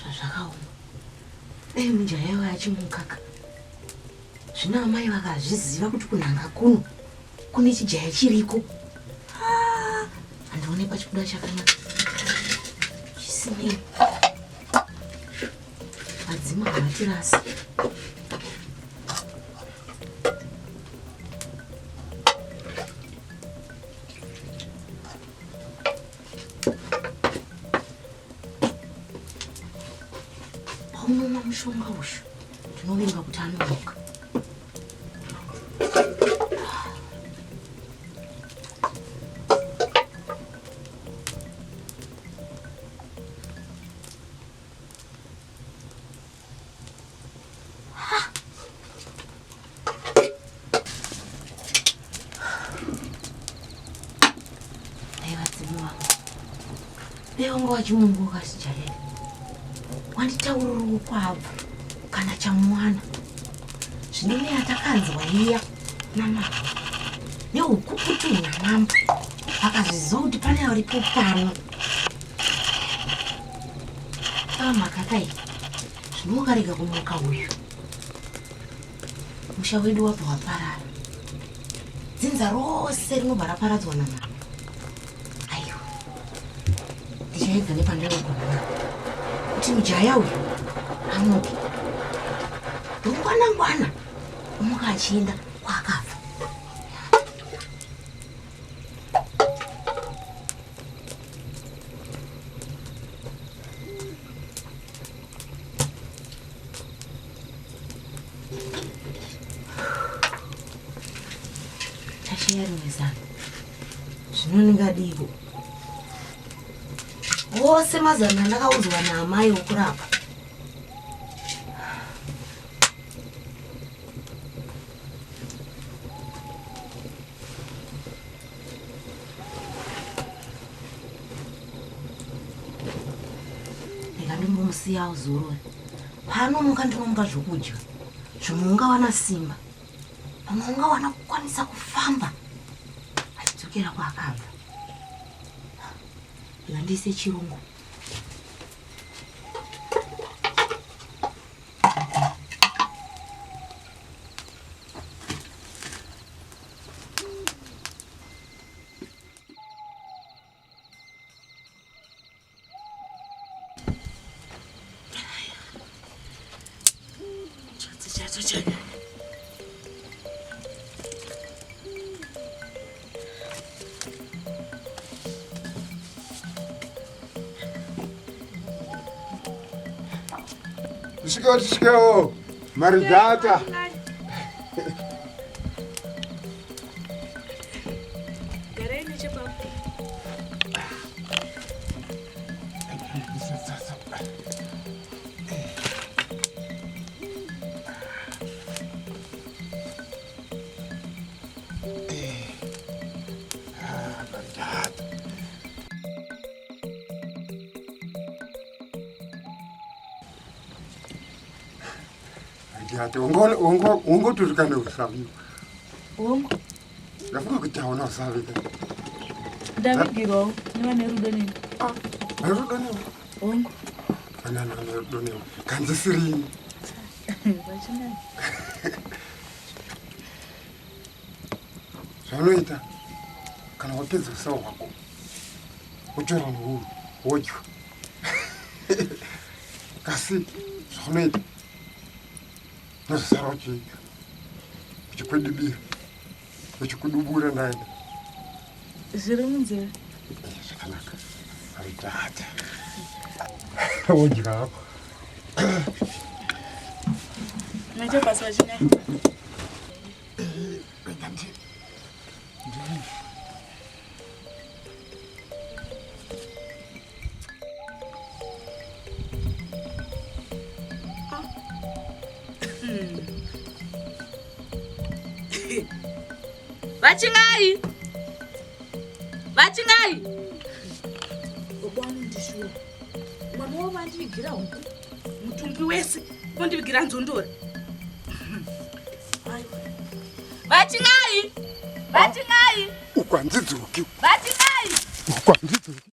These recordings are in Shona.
Zvazvakaoma. Dai mujaya uyo achimukaka. Zvino amai vakazviziva kuti kunhanga kuno kune chijaya chiriko. Ah, handione pachibuda chakanaka. Chisinei. Vadzimu havatirasi. Paunomwa mushonga uyu ndinovimba kuti anomuka. Dai wanga wachimunguka sijalela wanditaurirawo kwabva kana chamuwana zvino neyatakanzwa iya namama neukukutu namambo akazviziva kuti pane aripo pano Mhaka iyi zvino ukarega kumuka uyu musha wedu wabva waparara dzinza rose rinobva raparadzwa namama aiwa ndichaedza nepandinogona napo kuti mujaya uyu amuke rungwanangwana omuka achienda kwaakabva Tashaya rimwe zano zvino ndingadiko ose mazano andakaudzwa naamai okurapa Rega ndimbomusiya azorore. Paanomuka ndinomupa zvokudya. Zvimwe ungawana simba. Pamwe ungawana kukwanisa kufamba achidzokera kwaakabva. Rega ndiise chirungu. Tisvikewo tisvikewo maridhata. Garai nechepapo. Ndikati ungoturikane usaviwa. Hongu. Ndafunga kuti hauna usavika. Ndavigirwawo nevane rudo neni. Ah, vane rudo newe? Hongu. Vanani vane rudo newe? Kanzisirini. Vachinani. Zvaunoita kana wapedza usawa hwako wotora muhuru wodya. Kasi zvaunoita nozosara uchiita uchikwidibira uchikudubura ndaenda zviri munzeve zvakanaka aitata wodya hako maita basa vachinai Vachingai! Vachingai! Baba vanondishuwa. Mwana wavo vandivigira huku. Mutumbi wese vondivigira nzondora. Vachingai! Vachingai! Uku handidzoki. Vachingai! Uku handidzoki.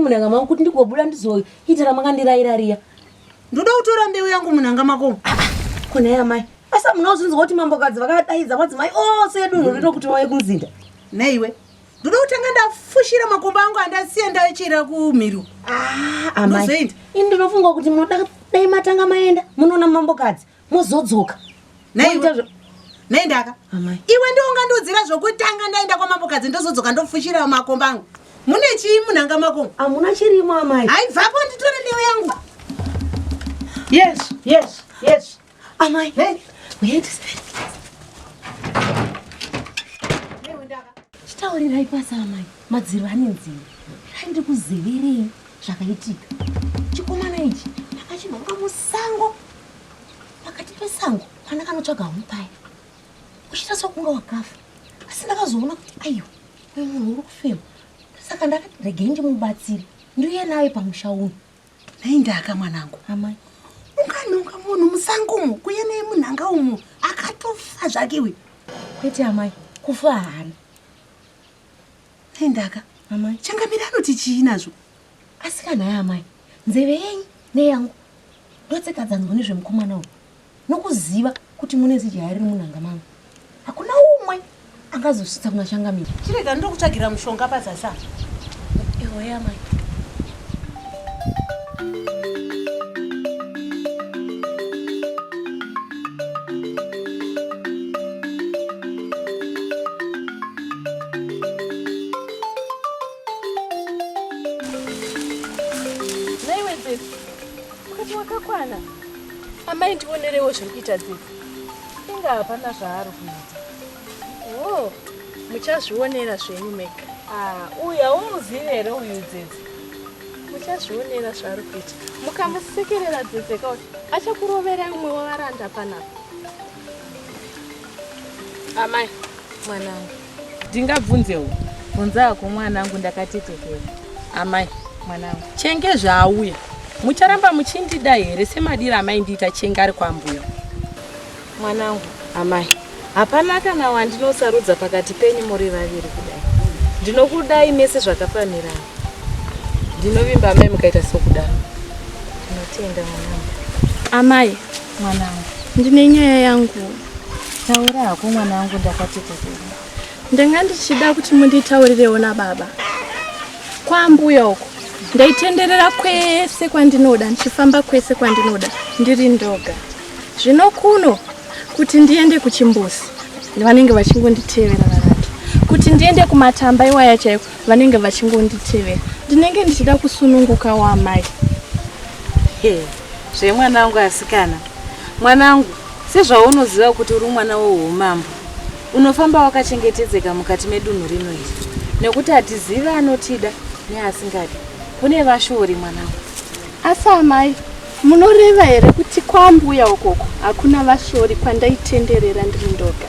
munhanga mangu kuti ndigobuda ndizoita ramakandiraira riya. Ndoda kutora mbeu yangu munhanga mako. Ah, kunhai amai. Asi munozvinzwa kuti mambokadzi vakadaidza madzimai ose edunhu rino kuti vauye kumuzinda. Nhaiwe. Ndoda kutanga ndafushira makomba angu andasiya ndachera kumhiri. Ah, amai. Ini ndinofunga kuti munoda dai matanga maenda munoona mambokadzi mozodzoka. Nhaiwe. Nendaka. Amai. Iwe ndiwe ungandiudzira zvokutanga ndaenda kwamambokadzi ndozodzoka ndofushira makomba angu. Mune chii munhanga mako? Hamuna chirimo amai. Haibvapo nditore mbeu yangu. Yes, yes, yes. Amai. Hey. Wait. Chitaurirai pasi amai. Madziro ane nzeve. Mirai ndikuzeverei zvakaitika. Chikomana ichi ndakachinhonga musango. Pakati pesango pandakanotsvaga huni paya. Uchiita sokunge wakafa. Asi ndakazoona kuti aiwa uyu munhu uri kufema. Saka ndakati regei ndimubatsire. Ndiuye naye pamusha uno. Nhai ndaka mwanangu. Amai. Unganhonga munhu musango umu kuye naye munhanga umu akatofa zvake iwe. Kwete amai, kufa haana. Nhai ndaka. Amai. Changamire anoti chii nazvo? Asi kana nhai amai, nzeve yenyu neyangu ndotseka dzanzwa nezvemukomana uyu nokuziva kuti mune zijaya riri munhanga mangu. Hakuna umwe angazosvitsa kuna Changamire. Chirega ndokutsvagira mushonga pazasi apa. Iwe amai. Naiwe Dzidzi, ukati wakakwana. Amai ndionerewo zviri kuita Dzidzi. Inga hapana zvaari kuita. Oh, muchazvionera zvenyu mega. Ah, uyu haumuzivi here uyu Dzidzi? Muchazvionera zvaari kuita. Mukamusekerera Dzidzi kauti achakuroverai umwe wevaranda panapa. Amai, mwanangu. Ndingabvunzewo? Bvunza hako mwanangu ndakatetekera. Amai, mwanangu. Chenge zvaauya. Mucharamba muchindida here semadiro amaindiita Chenge ari kwambuya? Mwanangu. Amai. Hapana kana wandinosarudza pakati penyu muri vaviri kudai. Ndinokudai mese zvakafanirana. Ndinovimba amai mukaita sokudaro. Ndinotenda mwanangu. Amai, mwanangu. Ndine nyaya yangu. Taura hako mwanangu ndakatetekera. Ndanga ndichida kuti munditaurirewo nababa. Kwaambuya uko ndaitenderera kwese kwandinoda ndichifamba kwese kwandinoda ndiri ndoga. Zvino kuno kuti ndiende kuchimbuzi vanenge vachingonditevera varanda. Kuti ndiende kumatamba iwaya chaiko vanenge vachingonditevera. Ndinenge ndichida kusununguka waamai. Zvemwana wangu asikana. Mwanangu, sezvaunoziva kuti uri mwana weumambo, unofamba wakachengetedzeka mukati medunhu rino iri nekuti hatizivi anotida neasingadi. Kune vashori mwanangu. Asi amai, munoreva here kuti kwaambuya ukoko hakuna vashori kwandaitenderera ndiri ndoga?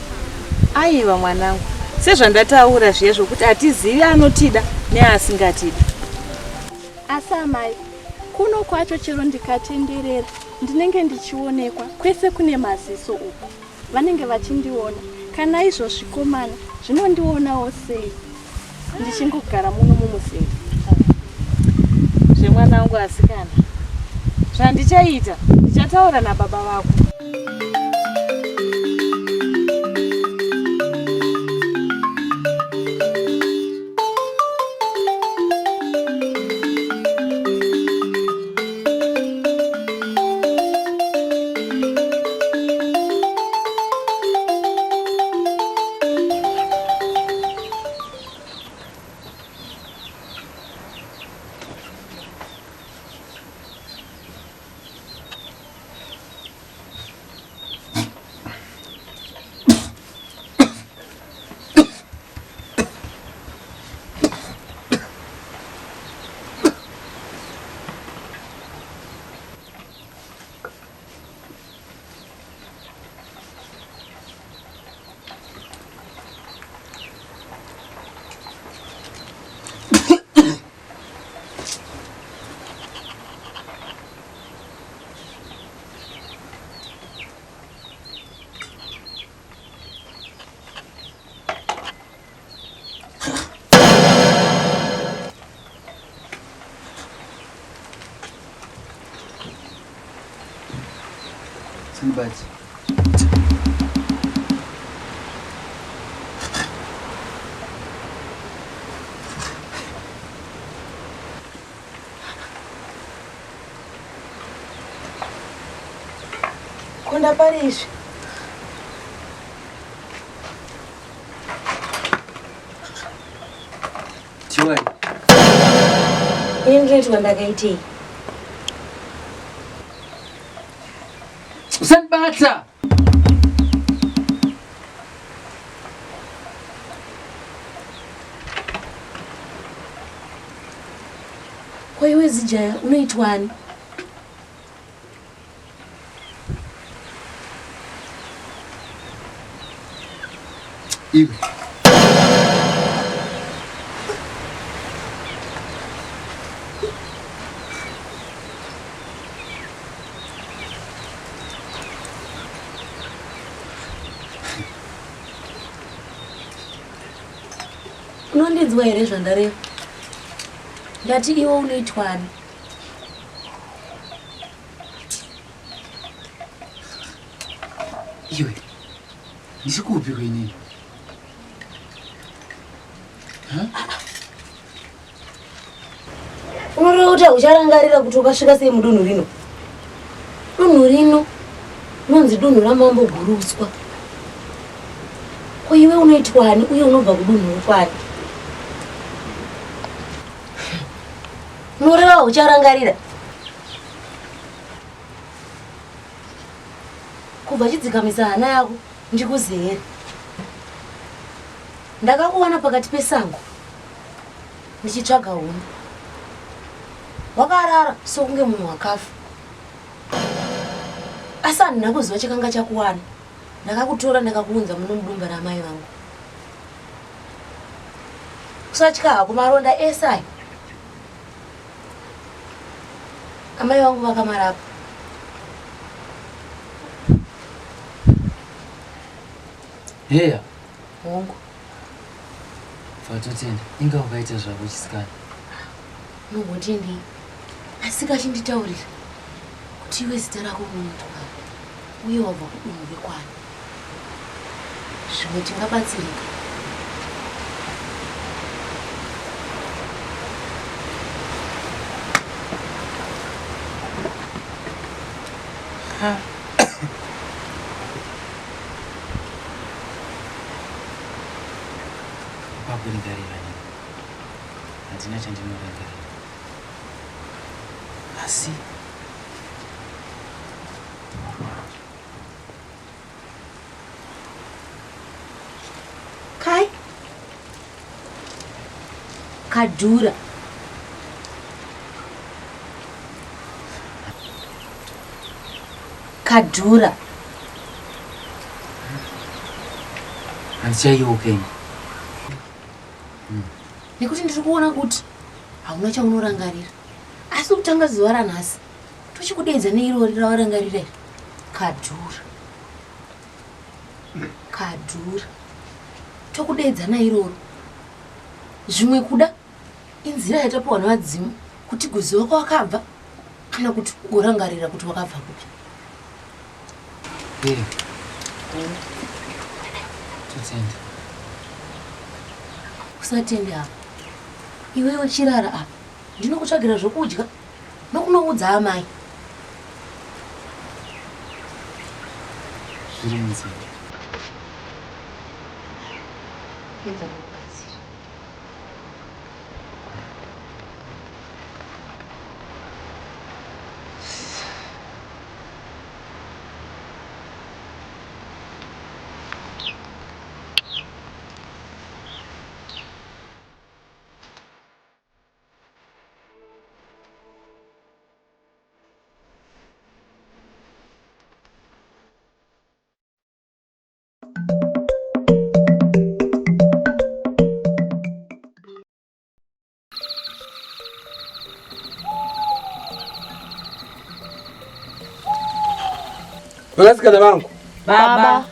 Aiwa mwanangu, sezvandataura zviya zvokuti hatizivi anotida neasingatidi. Asi amai, kuno kwacho chero ndikatenderera ndinenge ndichionekwa kwese kune maziso uku. Vanenge vachindiona. Kana izvo zvikomana zvinondionawo sei ndichingogara muno mumuzinda. Zvemwana wangu asikana. Zvandichaita ndichataura nababa vako. Sandibati. Konda pari izvi. Chiwai. Ini ndinoitwa ndakaitei? Usandibata. Ko iwe zijaya unoitwani? Iwe. Unondinzwa here zvandareva? Ndati iwe unoitwani? Iwe. Ndiri kupi inini? Unoreva kuti haucharangarira kuti wakasvika sei mudunhu rino? Dunhu rino rinonzi dunhu ramambo Guruuswa. Ko iwe unoitwani uye unobva kudunhu rokwani? Unoreva haucharangarira? Kubva chidzikamisa hana yako ndikuzere. Ndakakuwana pakati pesango ndichitsvaga huni. Wakarara sokunge munhu wakafa. Asi handina kuziva chakanga chakuwana. Ndakakutora ndakakuunza muno mudumba ramai vangu. Usatya hako maronda ese ayo. Amai vangu vakamarapa. Heya. Hongu. Vatotenda. Inga wakaita zvako chisikana. Unongotendei? Asi kachinditaurira kuti iwe zita rako unoitwa uye wabva kudunhu rekwani. Zvimwe tingabatsirika. Pakurangarira nini? Handina chandinorangarira. Asi Kai. Kadhura. Kadhura. Handichayeuka ini. Nekuti ndiri kuona kuti hauna chaunorangarira. Asi kutanga zuva ranhasi tochikudeedza neirori rawarangarira iri. Kadhura. Kadhura. Tokudeedza nairoro. Zvimwe kuda inzira yatapiwa nevadzimu kuti guziva kwawakabva kana kuti ugorangarira kuti wakabva kupi. Hey. Totenda. Usatende apa. Iwewe chirara apa. Ndinokutsvagira zvokudya nokunoudza amai. Zviri munzira. Edza kukubatsira. Vanasikana vangu. Baba.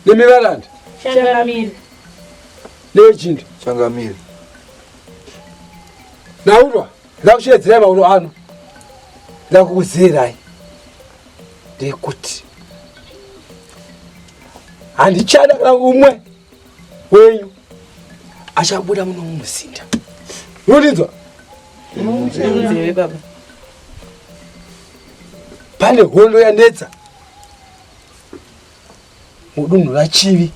Nemi varanda. Changamire. Nevechinda. Changamire. Naurwa, ndakusheedzera mauro ano. Ndakukuziirai. Ndeyekuti handichada kana umwe wenyu achabuda muno mumuzinda. Unondinzwa? Nzeve baba. Pane hondo yanetsa mudunhu raChivi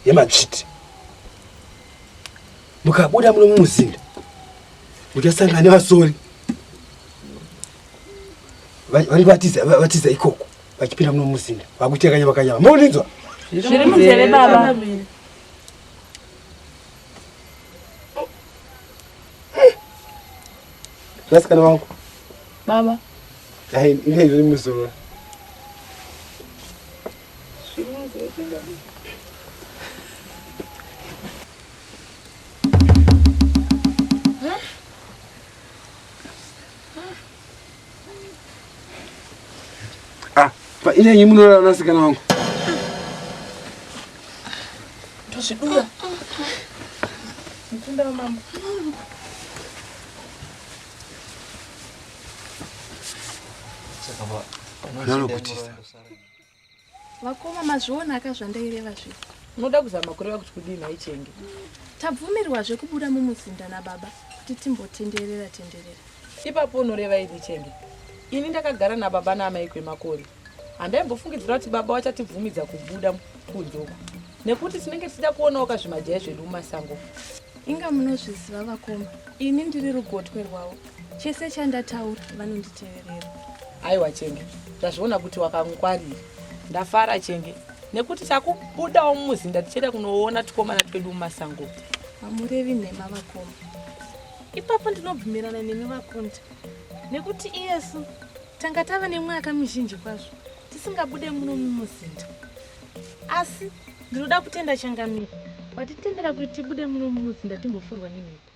yemadzviti. Mukabuda muno mumuzinda muchasangana nevasori vanenge vatiza vatiza ikoko vachipinda muno mumuzinda vakuita kanyama kanyama. Munondinzwa? Zviri munzeve baba. Vasikana vangu. Baba. Hai, ine zviri musoro. Ah, pa ine yenyu munorara nasikana wangu. Ndozvidura. Mukunda wamambo. Vanokutisa. Vakoma mazvionaka zvandaireva zve. Unoda kuzama kureva kuti kudii nhai Chenge? Tabvumirwazve kubuda mumuzinda nababa kuti timbotenderera tenderera. Ipapo unoreva idi Chenge? Ini ndakagara nababa naamai kwemakore. Handaimbofungidzira kuti baba vachatibvumidza kubuda kunze uku nekuti tinenge tichida kuonawo kazvimajaya zvedu mumasango. Inga munozviziva vakoma, ini ndiri rugotwe rwavo. Chese chandataura vanonditeverera. Aiwa Chenge, ndazviona kuti wakangwarira. Ndafara Chenge nekuti takubudawo mumuzinda tichienda kunoona tukomana twedu mumasango. Hamurevi nhema vakoma. Ipapo ndinobvumirana nemi vakunda nekuti iyesu tanga tava nemwaka mizhinji kwazvo tisingabude muno mumuzinda. Asi ndinoda kutenda changamire watitendera kuti tibude muno mumuzinda timbofurwa nemhepo.